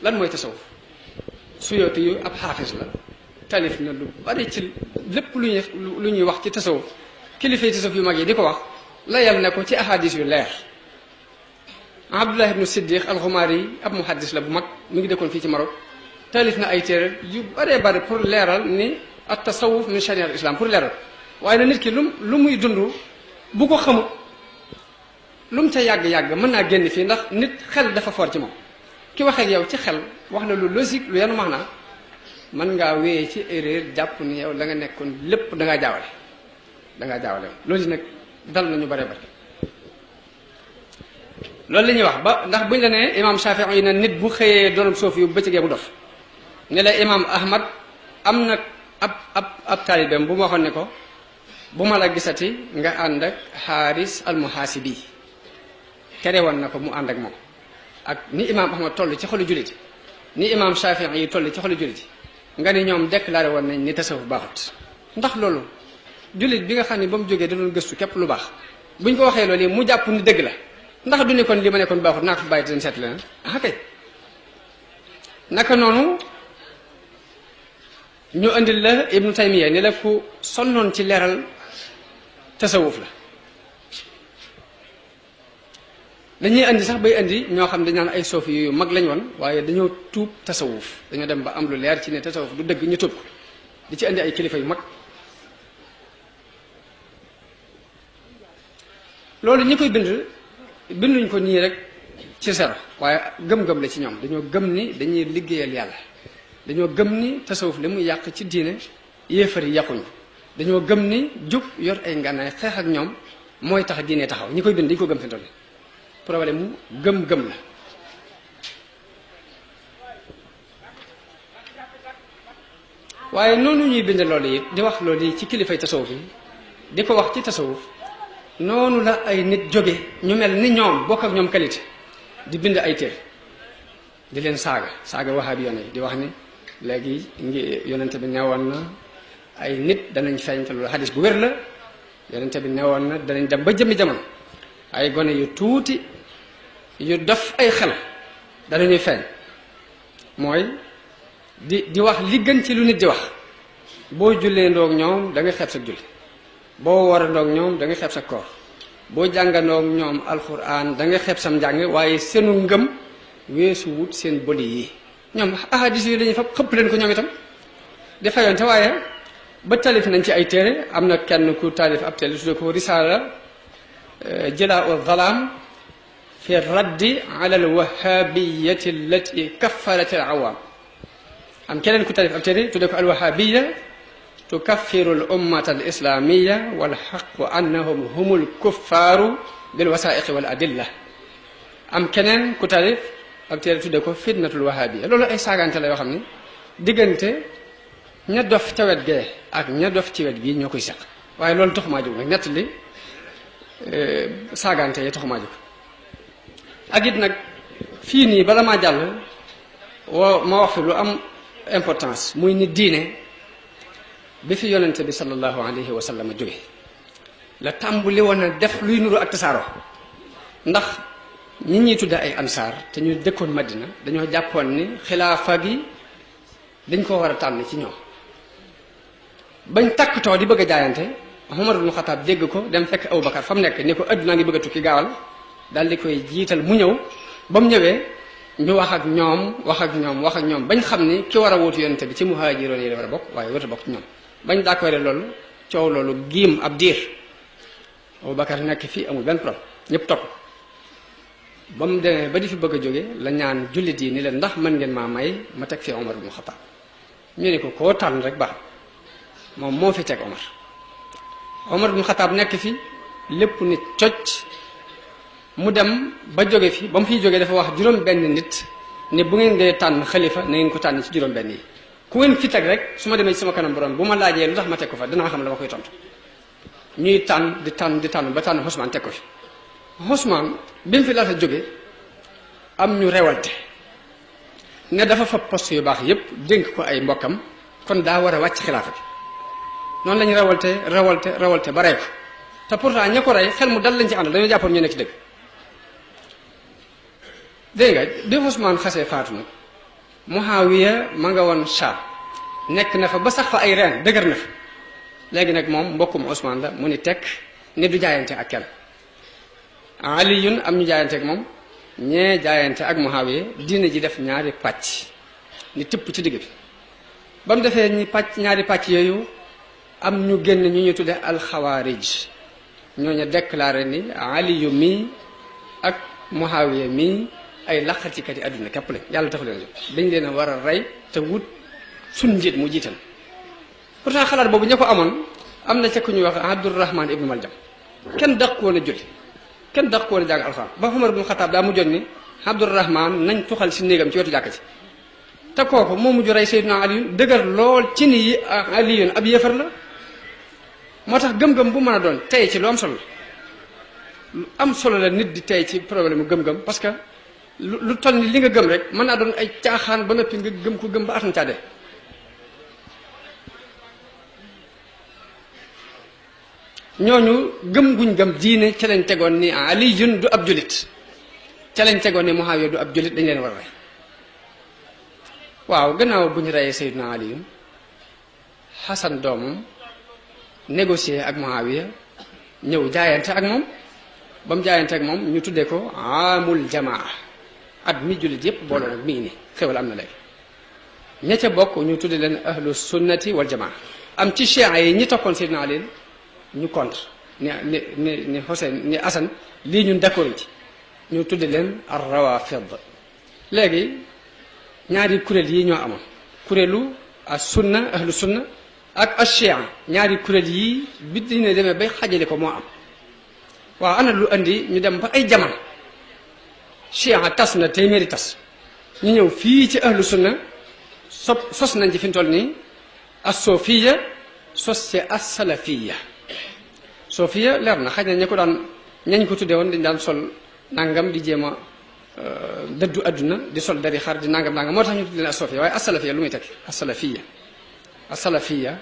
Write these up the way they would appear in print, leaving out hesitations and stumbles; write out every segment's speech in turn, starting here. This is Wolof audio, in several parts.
lan mooy tasawuf Suyuti yu ab xaafis la talif na lu bari ci lépp lu ñuy wax ci tasawuf kilifa yi tasawuf yu mag yi di ko wax layal ne ko ci ahadis yu leer. Abdullah ibnu Siddiq al-Xumaari ab muhaddis la bu mag mu ngi dëkkoon fii ci Maroc talif na ay téere yu baree bari pour leeral ni at tasawuf min sharia al islam pour leeral waaye na nit ki lu muy dund bu ko xamut lu mu ca yàgg-yàgg mën naa génn fii ndax nit xel dafa fort ci moom ki waxee ak yow ci xel wax na lu logique lu yanu max naa mën ngaa wéyee ci erreur jàpp ni yow la nga nekkoon lépp dangaa jaawale loolu nag dal nañu bare bare loolu la ñuy wax ba ndax buñ la nee imam Shafii yi ne nit bu xëyee doonam soofi yu bëccëgee mu dof ne la imam Ahmad am na ab taalibeem bu ma waxoon ne ko bu ma la gisati nga ànd ak Xaaris al-Muhaasibi tere woon na ko mu ànd ak moom ak ni imam Ahmad toll ci xolu jullit ni imam Shafii yi toll ci xolu jullit nga ni ñoom déclaré woon nañ ni tasawuf baaxut ndax loolu jullit bi nga xam ne ba mu jógee da doon gëstu képp lu baax buñ ko waxee loolu mu jàpp ni dëgg la ndax du ne kon li ma nekkoon baaxut naa ko fi bàyyi te seet leneen ah kay naka noonu ñu indil la Ibnu Taymiya ni la ku sonnoon ci leeral tasawuf la dañuy indi sax bay indi ñoo xam dañ naan ay soofi yu mag lañ woon waaye dañoo tuub tasawuf dañoo dem ba am lu leer ci ne tasawuf du dëgg ñu tuub ko di ci indi ay kilifa yu mag loolu ñi koy binduñ ko nii rek ci sero waaye gëm-gëm la ci ñoom dañoo gëm ni dañuy liggéeyal yàlla dañoo gëm ni tasawuf li muy yàq ci diine yéefar yi yàquñu dañoo gëm ni jub yor ay ngànnaay xeex ak ñoom mooy tax diine taxaw ñi koy bind dañu ko gëm fi toll problème mu gëm-gëm la waaye noonu ñuy bind loolu yi di wax loolu yi ci kilifay tasawuf yi di ko wax ci tasawuf noonu la ay nit jóge ñu mel ni ñoom bokk ak ñoom qualité di bind ay téere di leen saaga wahabi yoon yi di wax ni léegi yonente bi newoon na ay nit danañ feeñ te loolu xadis bu wér la yonente bi newoon na danañ dem ba jëmmi jamono ay gone yu tuuti yu def ay xel danañuy feeñ mooy di wax li gën ci lu nit di wax boo jullee ndoog ñoom da nga xeeb sa julli boo war a ndoog ñoom da nga xeeb sa koor boo jàngandoog ñoom alquran da nga xeeb sam njàng waaye seenu ngëm weesu wut seen boli yi ñoom ahadis yi dañuy fa xëpp leen ko ñoom itam di fayonte waaye ba talif nañ ci ay téere am na kenn ku talif ab téere tudde ko risaala jilaa zalaam fi raddi ala alwahabiyati allati kaffarat alawaam am keneen ku talif ab téere tudde ko alwahabiya tukaffiru al ummata al islamiyya wal haqqu annahum humul kuffaaru bil wasaa'iqi wal adilla am keneen ku talif ab téere tudde ko fitnatul wahabiyya loolu ay saagante la yoo xam ne diggante ña dof ca wet gee ak ña dof ci wet bii ñoo koy seq waaye loolu taxumaa jóg nag nett li saagante yi taxumaa jóg ak it nag fii nii bala maa jàll ma wax fi lu am importance muy ni diine bi fi yonente bi sallallahu alayhi wa sallam jóge la tàmbuli woon a def luy nuru ak tasaaroo ndax ñi ñuy tudde ay ansaar te ñu dëkkoon Madina dañoo jàppoon ni xilaafa gi dañ koo war a tànn ci ñoom bañ takkatoo di bëgg a jaayante Umar ibn Xattaab dégg ko dem fekk Abubakar fa mu nekk ni ko addunaa ngi bëgg a tukki gaawal daal di koy jiital mu ñëw ba mu ñëwee ñu wax ak ñoom bañ xam ni ki war a wuutu yonente bi ci muhaajiroon yi la war a bokk waaye war a bokk ci ñoom bañ d'accord loolu coow loolu giim ab diir Abubakar nekk fii amul benn problème ñëpp topp ba mu demee ba di fi bëgg a jóge la ñaan jullit yi ni leen ndax mën ngeen maa may ma teg fi Omar ibn Khattab ñu ne ko koo tànn rek baax moom moo fi teg Omar ibn Khattab nekk fi lépp nit cocc mu dem ba jóge fi ba mu fiy jógee dafa wax juróom benn nit ne bu ngeen dee tànn xalifa na ngeen ko tànn ci juróom benn yi ku ngeen fi teg rek su ma demee ci sama kanam borom bu ma laajee lu tax ma teg ko fa danaa xam la ma koy tontu ñuy tànn di tànn ba tànn Ousmane teg ko fi Ousmane bi mu fi laata jóge am ñu rewalte ne dafa fa poste yu baax yépp dénk ko ay mbokkam kon daa war a wàcc xilaafa bi noonu lañu rewalte ba rey ko te pourtant ña ko rey xel mu dal lañ ci àndal dañoo jàppoon ñu nekk ci dëgg dégg nga bi Ousmane xasee faatu nag Muawiya ma nga woon Sham nekk na fa ba sax fa ay reen dëgër na fa léegi nag moom mbokkum Ousmane la mu ni tekk ni du jaayante ak kenn Aliyun am ñu jaayante ak moom ñee jaayante ak Muawiya diine ji def ñaari pàcc ni tëpp ci digg bi ba mu defee ñaari pàcc yooyu am ñu génn ñu ñu tudde alxawaarij ñooñu déclaré ni Aliyu mii ak Muawiya mii ay laqatikat yi àdduna képp lañ yàlla taxu leen dañ leen a war a rey te wut suñ njiit mu jiital pourtant xalaat boobu ña ko amoon am na ca ku ñuy wax Abdurrahman ibnu Maljam kenn daq ko woon a julli kenn daq ko woon a jàng alxuraan ba Umar ibnu Xataab daa mujjoon ni Abdurrahman nañ tuxal si néegam ci wetu jàkk ci te kooku moo mujj rey Seydina Aliyun dëgër lool ci ni yi Aliyun ab yéefar la moo tax gëm-gëm bu mën a doon tey ci lu am solo la lu am solo la nit di tey ci problème mu gëm-gëm parce que lu toll ni li nga gëm rek mën naa doon ay caaxaan ba noppi nga gëm ko gëm ba at na caa dee ñooñu gëm guñ gëm diine ca lañ tegoon ni Aliyun du ab julit ca lañ tegoon ni Muawiya du ab julit dañ leen war a rey waaw gannaaw bu ñu reyee Seydina Aliyun Xasan doomam négocier ak Muawiya ñëw jaayante ak moom ba mu jaayante ak moom ñu tuddee ko amul jamaa at mi jullit yépp booloo nag mi ngi ni xewal am na léegi ña ca bokk ñu tudde leen ahlu sunnati wal jamaa am ci chiites yi ñi toppoon Seydina Ali ñu contre ni Hussein ni Hasan lii ñun d'accord ci ñu tudde leen ar rawafid léegi ñaari kuréel yi ñoo amoon kuréelu as sunna ahlu sunna ak ashia ñaari kuréel yi bi dina demee bay xajale ko moo am waaw ana lu andi ñu dem ba ay jamono chia tas na téeméeri tas ñu ñëw fii ci ahlu sunna sos nañ ci fi mu toll nii as-sofiya sos ci as-salafiya sofiya leer na xaj na ña ko daan ñañ ko tuddee woon dañ daan sol nangam di jéem a dëddu adduna di sol dari xar di nangam moo tax ñu tuddee leen as-sofiya waaye as-salafiya lu muy tekki as-salafiya as-salafiya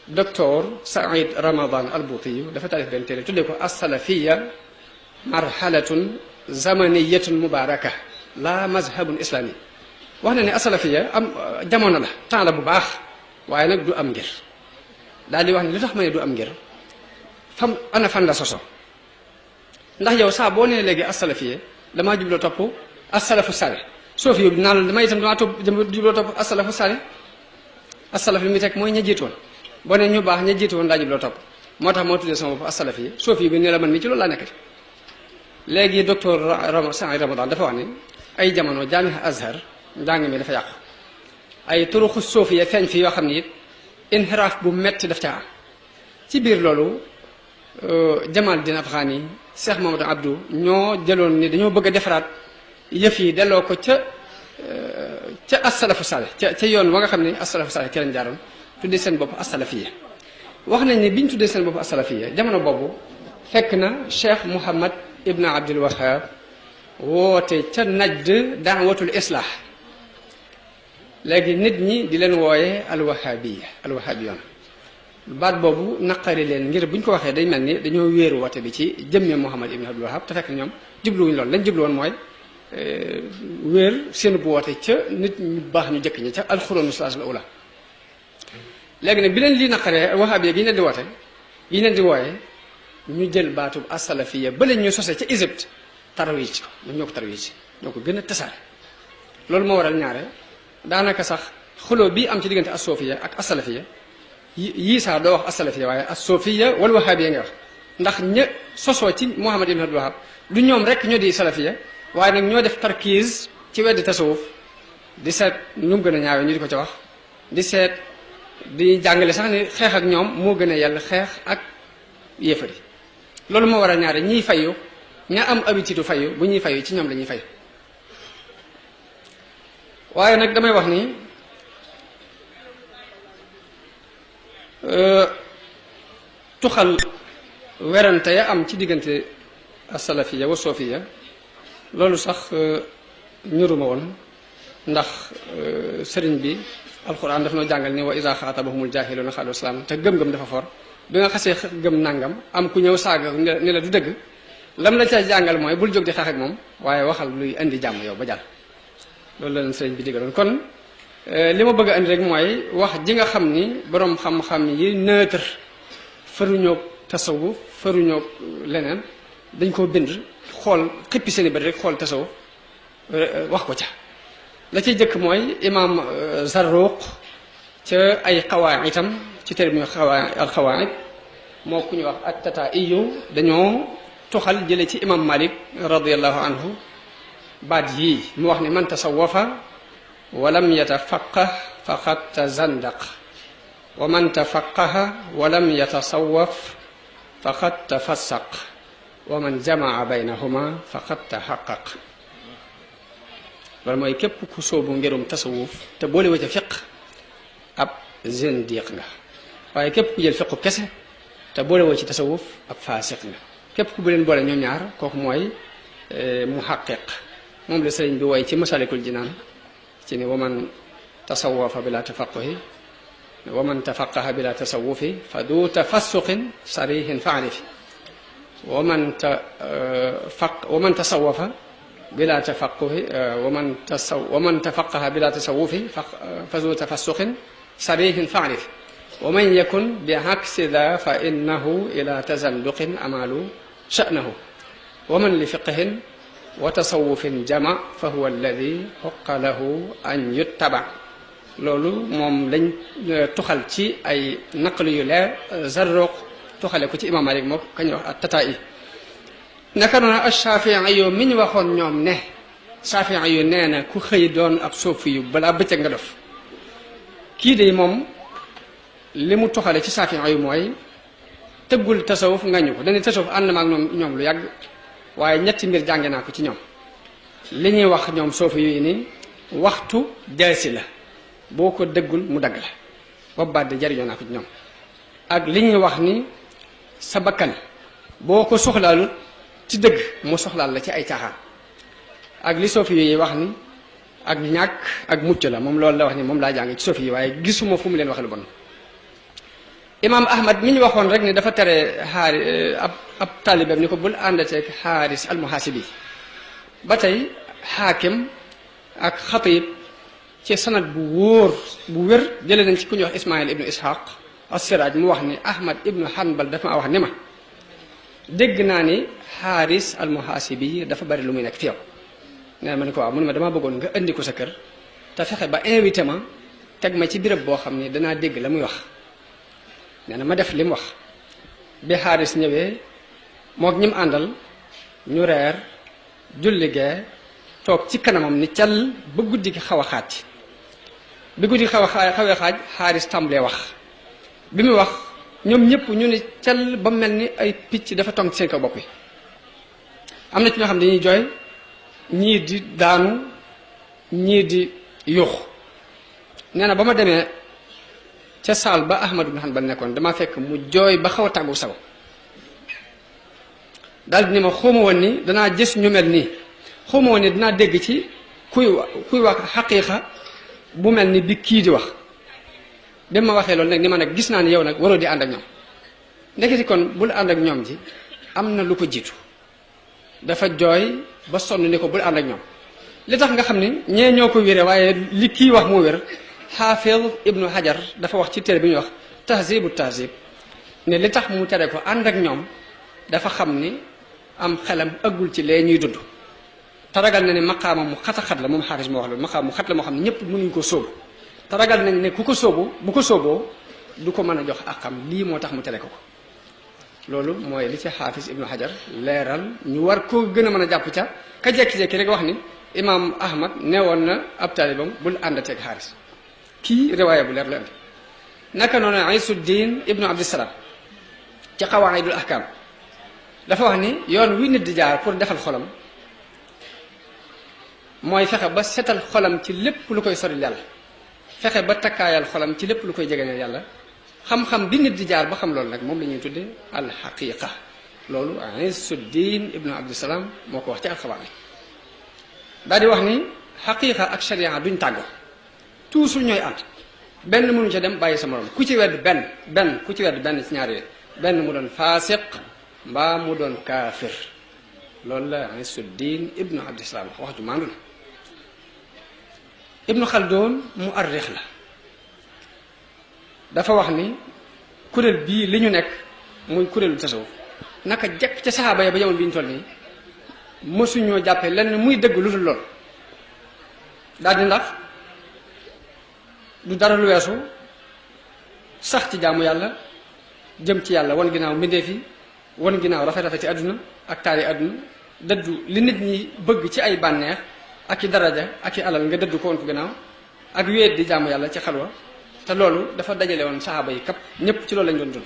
docteur Saïd Ramadan al-Bouti dafa taalif benn téere tuddee ko as-salafiya marhalatun zamaniyatun mubaraka la mazhabun islami wax na ne as-salafiya am jamono la temps la bu baax waaye nag du am ngir daal di wax ne lu tax ma ne du am ngir ana fan la soso ndax yow saa boo nee léegi as-salafiya damaa jubloo topp as-salafu salih soofi yóbbu naa la damay itam damaa jubloo topp as-salafu salih as-salaf li muy teg mooy ña jiitu woon boo ne ñu baax ña jiitu woon laa jubloo topp moo tax moo tuddee sama bopp as-salaf yi soofi bi ne la man mi ci loolu laa nekkati léegi docteur Saïd Ramadan dafa wax ni ay jamono jaamiha Azhar njàng mi dafa yàqu ay turuxu soofiya feeñ fi yoo xam ne it inhiraaf bu metti daf caa am ci biir loolu Jamal Din Afghani Cheikh Mamadou Abdou ñoo jëloon ni dañoo bëgg a defaraat yëf yi delloo ko ca as-salafu salih ca yoon wa nga xam ne as-salafu salih ci lañ jaaroon tuddee seen bopp as-salafiya wax nañ ni biñ tuddee seen bopp as-salafiya jamono boobu fekk na Cheikh Mouhamad Ibn Abdul Wahhab woote ca Najd daawatul islah léegi nit ñi di leen wooyee alwahabiyoon baat boobu naqari leen ngir buñ ko waxee day mel ni dañoo wéeru woote bi ci jëmme Mouhamad Ibn Abdul Wahhab te fekk ñoom jubluwuñ loolu lañ jublu woon mooy wéer seen bu woote ca nit ñu baax ñu jëkk ñi ca alxuroonu salaas la ula léegi nag bi leen lii naqaree wahabiya gi ñu leen di woote yi leen di wooyee ñu jël baatub as-salafiyya ba leen ñu sosee ca Égypte tarawij ci ko ñoo ko tarawij ci ñoo ko gën a tasaare loolu moo waral ñaare daanaka sax xuloo bii am ci diggante as-sufiyya ak as-salafiyya yii saa doo wax as-salafiyya waaye as-sufiyya wal wahabiyya nga wax ndax ña sosoo ci Muhammad ibn Abdul Wahhab du ñoom rek ñoo di salafiyya waaye nag ñoo def tarkiis ci weddi tasawuf di seet nu mu gën a ñaawee ñu di ko ca wax di seet di jàngale sax ni xeex ak ñoom moo gën a yàlla xeex ak yéefari loolu moo waral ñaare ñiy fayu ña am habitude fayu bu ñuy fayu ci ñoom la ñuy fayu waaye nag damay wax ni tuxal werante ya am ci diggante as-salafiyya wa sufiyya loolu sax ñuruma woon ndax sëriñ bi alquran daf noo jàngal ni wa iza xaatabahumul jaahiluuna qaalu salaam te gëm-gëm dafa for bi nga xasee gëm nangam am ku ñëw saaga ni la du dëgg lam la ca jàngal mooy bul jóg di xeex ak moom waaye waxal luy indi jàmm yow ba jàll loolu la leen sëriñ bi digaloon kon li ma bëgg a andi rek mooy wax ji nga xam ni boroom xam-xam yi neutre faruñoog tasawuf faruñoog leneen dañ koo bind xool xippi seeni bët rek xool tasawuf wax ko ca la ciy jëkk mooy imaam Zarruq ca ay xawaa itam ci téere bi alxawaid moo ku ñu wax at-Tataa'iyu dañoo tuxal jële ci imam Malik radiallahu anhu baat yii mu wax ni man tasawafa walam yatafaqah faqad tazandaq wa man tafaqaha walam yatasawaf faqad tafassaq wa man jamaa baynahuma faqad tahaqqaq loolu mooy képp ku sóobu ngirum tasawuf te boole wa ca fiq ab zindiq nga waaye képp ku jël fiqu kese te boole woo ci tasawuf ab faasiq nga képp ku bu leen boole ñoom ñaar kooku mooy muhaqqiq moom la sëriñ bi woy ci masalikul jinaan ci ni waman tasawafa bila tafaquhi waman tafaqaha bila tasawufi fa du tafassuqin sarihin faarifi waman tasawafa bila tafaquhi waman tafaqaha bila tasawufi fa du tafassuqin sarihin faarifi wa man yakun bi aksi da fa innahu ila tazanduqin amalu sha'nahu wa man li fiqhin wa tasawufin jama fa huwa alladi xoqa lahu an yuttaba loolu moom lañ tuxal ci ay naqlu yu leer Zarruq tuxale ko ci imam Malik moo kañ wax at-Tataa'i naka noonu ash-Shaafi'i yu mi ñu waxoon ñoom ne Shaafi'i yu nee na ku xëy doon ab suufi yu balaa bëccëg nga def kii de moom li mu tuxale ci Shaafi'i yu mooy tëggul tasawuf nga ñu ko dañuy tasawuf ànd ma ak ñoom lu yàgg waaye ñetti mbir jànge naa ko ci ñoom li ñuy wax ñoom soofi yu ni waxtu jaasi la boo ko dëggul mu dagg la boobu baat de jariñoo naa ko ci ñoom ak li ñuy wax ni sa bakkan boo ko soxlaalu ci dëgg mu soxlaal la ci ay caaxaan ak li soofi yi wax ni ak ñàkk ak mucc la moom loolu la wax ni moom laa jàng ci soofi yi waaye gisuma fu mu leen wax lu bon imam Ahmad mi ñu waxoon rek ni dafa tere ab taalibeem ni ko bul àndateeg Xaaris almuhaasibi ba tey xaakim ak xatib ci sanad bu wóor bu wér jëlee nañ ci ku ñuy wax Ismaïl ibnu Ishaq as-Siraaj mu wax ni Ahmad ibnu Hanbal dafa ma wax ni ma dégg naa ni Xaaris almuhaasibi dafa bari lu muy nekk fi yow nee na ma ne ko waaw mu ne ma damaa bëggoon nga indi ko sa kër te fexe ba invité ma teg ma ci béréb boo xam ni danaa dégg la muy wax nee na ma def li mu wax bi Xaaris ñëwee mook ñi mu àndal ñu reer julli gee toog ci kanamam ni cal ba guddi gi xaw a xaaj bi guddi gi xawee xaaj Xaaris tàmbalee wax bi mu wax ñoom ñëpp ñu ni cal ba mel ni ay picc dafa tong ci seen kaw bopp yi am na ci ñoo xam ne dañuy jooy ñii di daanu ñii di yuux nee na ba ma demee ca saal ba Ahmad ibn Hanbal nekkoon damaa fekk mu jooy ba xaw a tàggu saw daal di ni ma xawma woon ni danaa gis ñu mel nii xawma woon ni dinaa dégg ci kuy wax xaqiiqa bu mel ni bi kii di wax dem ma waxee loolu nag ni ma nag gis naa ni yow nag waroo di ànd ak ñoom ndeketi kon bul ànd ak ñoom ji am na lu ko jiitu dafa jooy ba sonn ni ko bul ànd ak ñoom li tax nga xam ni ñee ñoo ko wéree waaye li kii wax moo wér Xaafid ibnu Hajar dafa wax ci téere bi ñuy wax tahzibu tahzib ne li tax mu tere ko ànd ak ñoom dafa xam ni am xelam ëggul ci lee ñuy dund te ragal na ne maqaama mu xat la moom Xaafis moo wax loolu maqaama mu xat la moo xam ne ñëpp mënuñ ko sóobu te ragal nañ ne ku ko sóobu bu ko sóoboo du ko mën a jox ak xam lii moo tax mu tere ko loolu mooy li ci Xaafis ibnu Hajar leeral ñu war koo gën a mën a jàpp ca ka jekki-jekki rek wax ni imaam Ahmad neewoon na ab taalibam bul àndateeg Xaaris kii riwaaya bu leer la andi naka noonu Isuddin ibnu Abdissalaam ci Qawaa'idul Ahkaam dafa wax ni yoon wi nit di jaar pour defal xolam mooy fexe ba setal xolam ci lépp lu koy soril yàlla fexe ba takkaayal xolam ci lépp lu koy jegeñal yàlla xam-xam bi nit di jaar ba xam loolu nag moom la ñuy tudde alxaqiqa loolu Isuddin ibnu Abdissalaam moo ko wax ci alxawaa'id daal di wax ni xaqiqa ak sharia duñ tàggoo toujours ñooy ànd benn mënu ca dem bàyyi sa morom ku ci wedd benn ku ci wedd benn ci ñaar yooyu benn mu doon faasiq mbaa mu doon kaafir loolu la Isuddin ibnu Abdissalaam wax ju maandu la Ibnu Khaldun mu arrix la dafa wax ni kuréel bii li ñu nekk muy kuréelu tasawuf naka jekk ca saxaaba ya ba jamono bi ñu toll nii mësuñoo jàppee lenn muy dëgg lu dul lool daal di ndax du dara lu weesu sax ci jaamu yàlla jëm ci yàlla wan ginnaaw mbindeef yi wan ginnaaw rafet ci àdduna ak taari àdduna dëddu li nit ñi bëgg ci ay bànneex ak i daraja ak i alal nga dëddu ko woon ko ginnaaw ak wéet di jaamu yàlla ci xalwa te loolu dafa dajale woon saxaaba yi kap ñëpp ci loolu lañ doon dund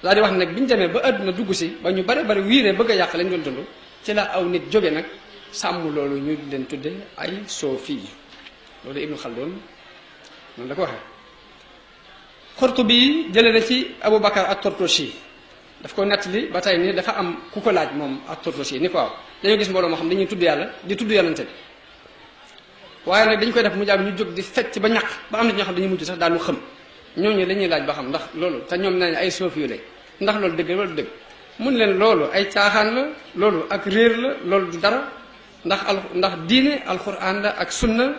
daal di wax ne nag bi ñu demee ba àdduna dugg si ba ñu bari wiiree bëgg a yàq lañ doon dund ci la aw nit jóge nag sàmm loolu ñu leen tudde ay soofi yi loolu Ibnu Khaldun noonu la ko waxee. Qurtubi jëlee na ci Abu Bakar at-Tortoshi daf ko nettali ba tey ni dafa am ku ko laaj moom at-Tortoshi ni ko waaw dañoo gis mbooloo moo xam dañuy tudd yàlla di tudd yonante bi waaye nag dañ koy def mu jàmm ñu jóg di fecc ba ñàkk ba am na ñoo xam dañuy mujj sax daal lu xam ñooñu la ñuy laaj ba xam ndax loolu te ñoom nee nañ ay soofi yu lañ ndax loolu dëgg wala du dëgg mun leen loolu ay caaxaan la loolu ak réer la loolu du dara ndax diine alquran la ak sunna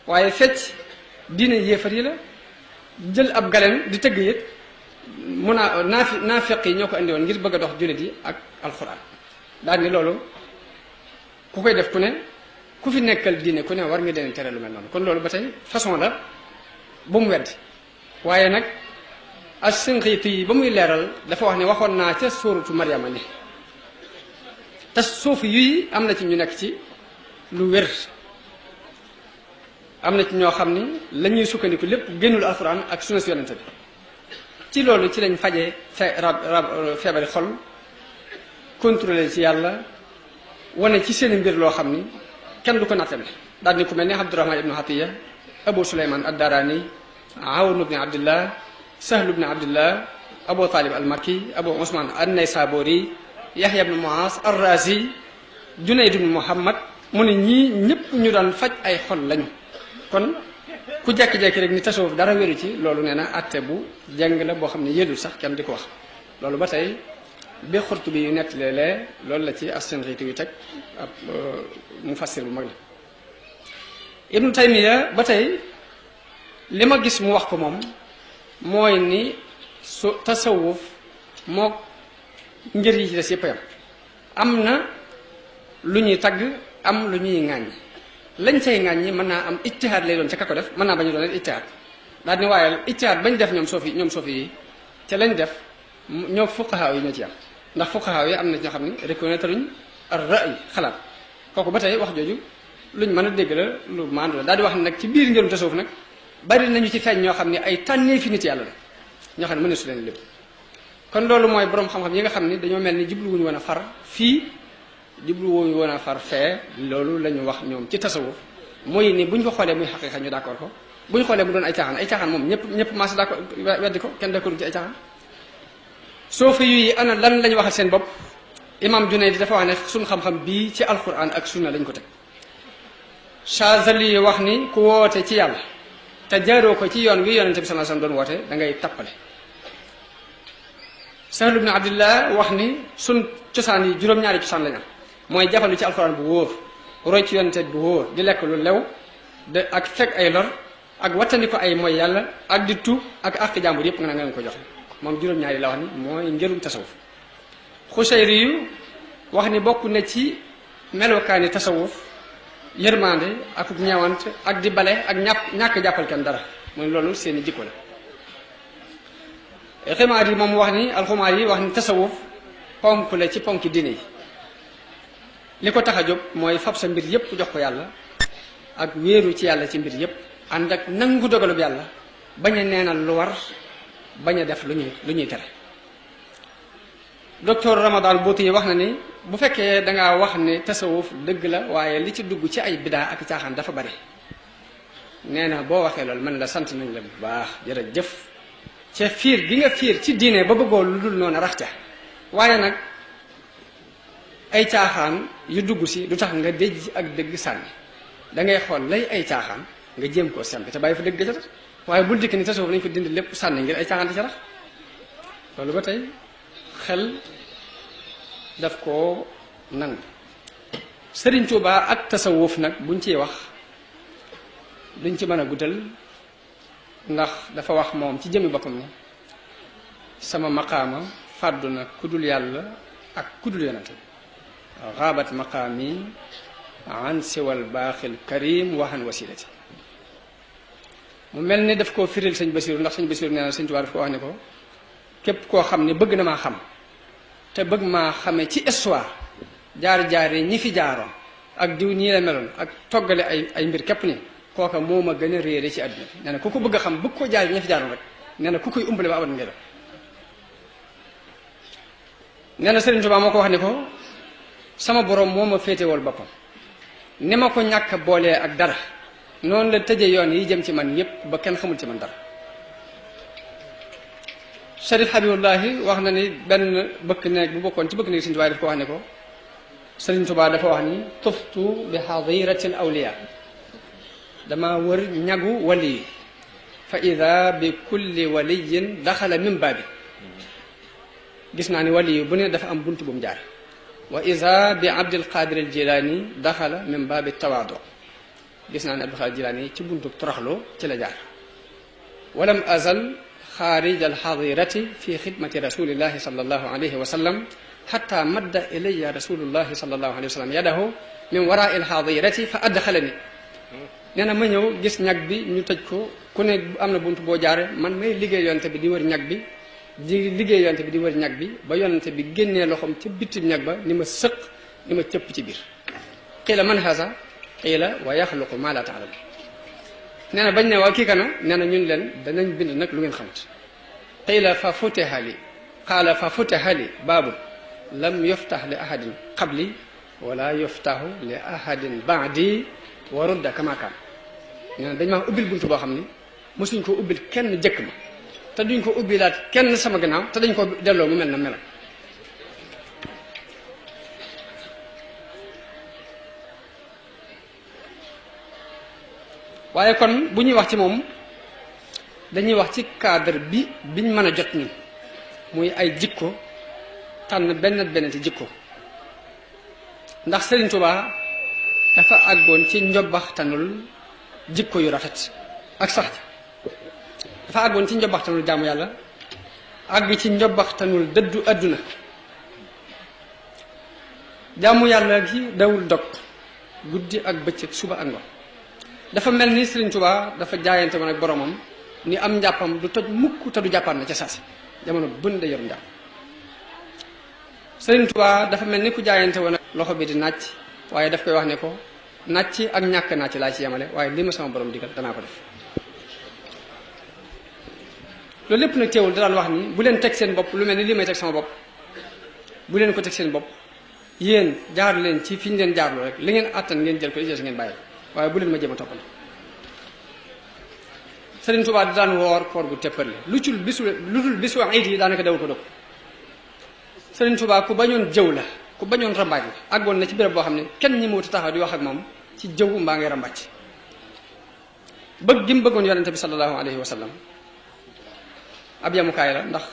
waaye fecc diine yéefar yi la jël ab galen di tëgg it mun a naafeq yi ñoo ko andi woon ngir bëgg a dox jullit yi ak alquran daal ni loolu ku koy def ku ne ku fi nekkal diine ku ne war nga leen tere lu mel noonu kon loolu ba tey façon la bu mu weddi waaye nag as-Sinqiiti yi ba muy leeral dafa wax ne waxoon naa ca suuratu Maryama ni te suufi yi am na ci ñu nekk ci lu wér am na ci ñoo xam ni la ñuy sukkandiku lépp génnul alxuraan ak sunna si yonente bi ci loolu ci lañ fajee feebari xol contrôler ci yàlla wane ci seen mbir loo xam ni kenn du ko nattale daal ni ku mel ni Abdurahman ibnu Hatiya Abu Suleyman ad-Darani Awn ibn Abdillah Sahl ibn Abdillah Abu Talib al-Makki Abu Usman an-Naysaburi Yahya ibn Muaz ar-Razi Junayd ibn Muhammad mu ne ñii ñëpp ñu daan faj ay xol lañu kon ku jekki-jekki rek ni tasawuf dara wéru ci loolu nee na atte bu jàng la boo xam ne yëdul sax kenn di ko wax loolu ba tey bi Xurtubi yu nett léeg-léeg loolu la ci as-Sinqiiti yu teg ab mufassir bu mag la Ibnu Taymiya ba tey li ma gis mu wax ko moom mooy ni su tasawuf moo ngir yi ci des yëpp yam am na lu ñuy tagg am lu ñuy ŋàññ lañ cay ŋàññi mën naa am ijtihaad lay doon ca ka ko def mën naa bañu doon ijtihaad daal ni waaye ijtihaad bañ def ñoom soofi yi ca lañ def ñoo fuqahaa yi ñoo ci am ndax fuqahaa yi am na ñoo xam ne reconnaître luñ ar-ra'y xalaat kooku ba tey wax jooju luñ mën a dégg la lu maandu la daal di wax ne nag ci biir ngërum tasawuf nag bari nañu ci feeñ ñoo xam ne ay tànnee fi nit yàlla la ñoo xam ne mën na su leen lépp kon loolu mooy borom xam-xam yi nga xam ni dañoo mel ni jubluwuñu woon a far fii jubluwuñu woon a far fee loolu la ñu wax ñoom ci tasawuf mooy ni bu ñu ko xoolee muy xaqiiqa ñu d'accord ko bu ñu xoolee mu doon ay caaxaan moom ñëpp maas d'accord weddi ko kenn d'accord ci ay caaxaan soofi yi ana lan lañu waxal seen bopp imam Junayd dafa wax ne suñ xam-xam bii ci alquran ak sunna lañ ko teg Chazali wax ni ku woote ci yàlla te jaaroo ko ci yoon wi yonente bi sallallahu alayhi wasallam doon woote da ngay tappale Sahl ibn Abdillah wax ni sun cosaan yi juróom-ñaari cosaan lañ am mooy jafandu ci alquran bu wóor roy ci yonente bu wóor di lekk lu lew de ak fekk ay lor ak wattandi ko ay mooy yàlla ak di tuub ak àq jàmbur yépp nga leen ko joxe moom juróom-ñaari la wax ni mooy njërum tasawuf Xusayri yu wax ni bokk na ci melokaani tasawuf yërmande ak ñeewant ak di bale ak ñàkk jàppal kenn dara mooy loolu seeni jikko la Xumaar yi moom wax ni alxumaar yi wax ni tasawuf ponk la ci ponki diine yi li ko tax a jóg mooy fab sa mbir yépp jox ko yàlla ak wéeru ci yàlla ci mbir yépp ànd ak nangu dogalub yàlla bañ a neenal lu war bañ a def lu ñuy tere docteur Ramadan Bouti yi wax na ni bu fekkee dangaa wax ne tasawuf dëgg la waaye li ci dugg ci ay bidaa ak caaxaan dafa bari nee na boo waxee loolu man la sant nañ la bu baax jërëjëf ca fiir gi nga fiir ci diine ba bëggoo lu dul noonu rax ca waaye nag ay caaxaan yu dugg si du tax nga déj ak dëgg sànni da ngay xool lay ay caaxaan nga jéem koo sempi te bàyyi fa dëgg ca tax waaye bul dikk ni tasawuf nañ ko dindi lépp sànni ngir ay caaxaan di ca rax loolu ba tey xel daf koo nangu Sëriñ Tuubaa ak tasawuf nag buñ ciy wax duñ ci mën a guddal ndax dafa wax moom ci jëmi boppam ne sama maqaama fàddu na kudul yàlla ak kudul yonente xaabat maqaami an siwal baaxil karim waxan wasilati mu mel ni daf koo firil sëñ Basiru ndax sëñ Basiru nee na sëñ Tuubaa daf ko wax ne ko képp koo xam ne bëgg na maa xam te bëgg maa xame ci histoire jaar-jaar yi ñi fi jaaroon ak diw ñii la meloon ak toggale ay mbir képp ni kooka moo ma gën a réere ci àdduna bi nee na ku ko bëgg a xam bëgg koo jaar ñi fi jaaroon rek nee na ku koy umbale ba abat ngay def nee na Sëriñ Tuubaa moo ko wax ne ko sama borom moo ma féetewal boppam ni ma ko ñàkk boolee ak dara noonu la tëje yoon yi jëm ci man yépp ba kenn xamul ci man dara Sharif Habibullahi wax na ni benn bëkk néeg bu bokkoon ci bëkk néeg Sëriñ Tuubaa daf ko wax ne ko Sëriñ Tuubaa dafa wax ni tuftu bi hadiratil awliya dama wër ñagu wali yi fa ida bi kulli waliyin daxala min baabi gis naa ni wali yi bu ne dafa am bunt bu mu jaar wa ida bi Abdul Qadir al Jilani daxala min baabi tawaado gis naa ni Abdul Qadir Jilani ci buntu toroxlu ci la jaar walam azal xaarij al xadirati fi xidmati rasulillahi sallallahu alayhi wa sallam xatta madda ilayya rasulullahi sallallahu alayhi wa sallam yadahu min waraa il xadirati fa adxalani nee na ma ñëw gis ñag bi ñu tëj ko ku ne am na bunt boo jaare man may liggéey yonte bi di wër ñag bi di liggéey yonte bi di wër ñag bi ba yonente bi génnee loxoom ca bitim ñag ba ni ma sëq ni ma cëpp ci biir qiila man haza qiila wa yaxluqu ma la taalam nee na bañ ne waaw kii kana nee na ñun leen danañ bind nag lu ngeen xamut qiila fa futiha li qaala fa futiha li baabu lam yuftax li ahadin qabli wala yuftaxu li ahadin baadi wa rudda kama kaan nee na dañ maa ubbil buntu boo xam ni mosuñ ko ubbil kenn jëkk ma te duñ ko ubbilaat kenn sama gannaaw te dañ ko delloo mu mel na melam waaye kon bu ñuy wax ci moom dañuy wax ci cadre biñ mën a jot ñun muy ay jikko tànn benn ci jikko ndax Serigne Touba dafa àggoon ci njobbaxtanul jikko yu rafet ak sax dafa àggoon ci njobbaxtanul jaamu yàlla àgg ci njobbaxtanul dëddu àdduna jaamu yàlla gi dawul dog guddi ak bëccëg suba ak ngoon dafa mel ni Serigne Touba dafa jaayante woon ak boromam ni am njàppam du toj mukk te du jàppaat na ca saasi jamono bën da yor njàpp Serigne Touba dafa mel ni ku jaayante woon ak loxo bi di nàcc waaye daf koy wax ne ko nàcc ak ñàkk nàcc laa ci yemale waaye li ma sama borom digal danaa ko def loolu lépp nag teewul da daan wax ni bu leen teg seen bopp lu mel ni li may teg sama bopp bu leen ko teg seen bopp yéen jaar leen ci fi ñu leen jaarloo rek li ngeen àttan ngeen jël ko li des ngeen bàyyi waaye bu leen ma jéem a toppal Serigne Touba da daan woor koor gu teppale lu dul bisu iid yi daanaka dawul ko dog Serigne Touba ku bañoon jëw la ku bañoon rambaaj la àggoon na ci béréb boo xam ne kenn ñi muuti taxaw di wax ak moom ci jëw mbaa ngay rambaaj bëgg gi mu bëggoon yonente bi sallallahu alayhi wa sallam ab yamukaay la ndax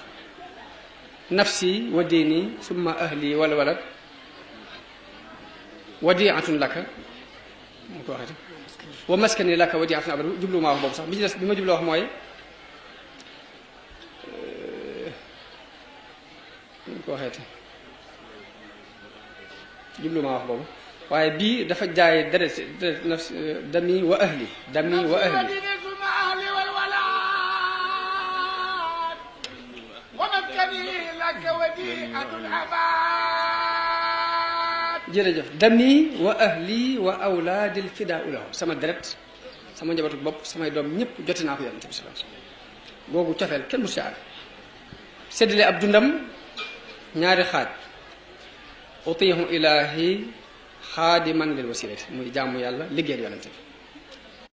nafsi wa diini summa ahli wala walad wadiatun laka mu ko waxee wa maskani laka wadiatun abad jublu maa wax boobu sax bi ci des bi ma jublu wax mooy mu ko waxeete jublu maa wax boobu waaye bii dafa jaay deret nafs dami wa ahli jërëjëf dami wa ahli wa awlaadil fidaa lahu sama deret sama njabootu bopp samay doom ñëpp jote naa ko yonent bi sallallahu alayhi wasallam googu cofeel kenn mu si àgg séddale ab dundam ñaari xaaj utiihu ilaahi xaadiman lil wasilati muy jaamu yàlla liggéeyal yonent bi